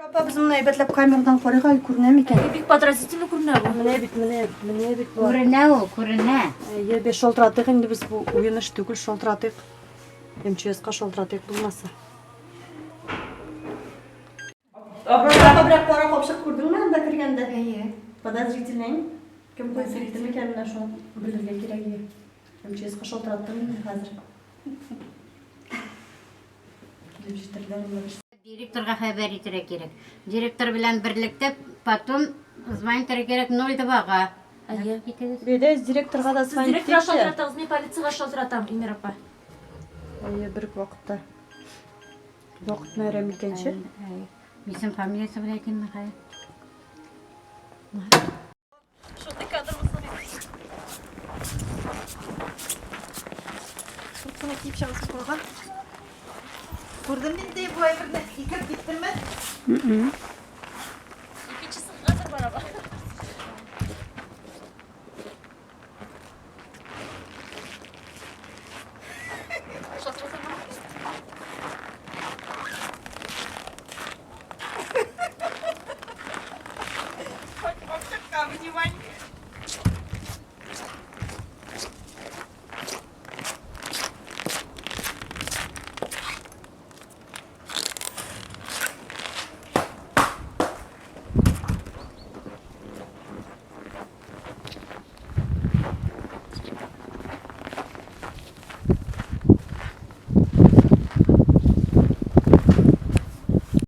Апа, без моны әйбәтләп камерадан карыйк әле, күренә микән? Бик подразительно күренә бу. Менә бит, менә, менә бит бу. Күренә ул, күренә. Әйе, без шалтыратыйк инде без бу уен эш түгел, шалтыратыйк. МЧСка шалтыратыйк булмаса. Апа, берәр кара капчык күрдеңме анда кергәндә? Әйе. Подозрительный. Кем куеп китте микән менә шуны белергә кирәк иде. МЧСка шалтыраттым инде хәзер. Килеп җитәрләр инде. Директорга хәбәр итәргә кирәк. Директор белән берлектә потом звонить итәргә кирәк 02-га. Әйе. Китегез. Бәйдә директорга да Сез звонить директорга итте. шалтыратыгыз, мин полициягә шалтыратам, Илмир апа. Әйе, бер үк вакытта. Вакытны әрәм иткәнче. Әйе. Исем фамилиясе белән әйтимме хәзер? Шундый кадр булсын иде. Куртканы киеп чыгасы калган. Күрдем инде бу әйберне. Икәп киттеме? Икенчесе хәзер бара. Шалтыратамы?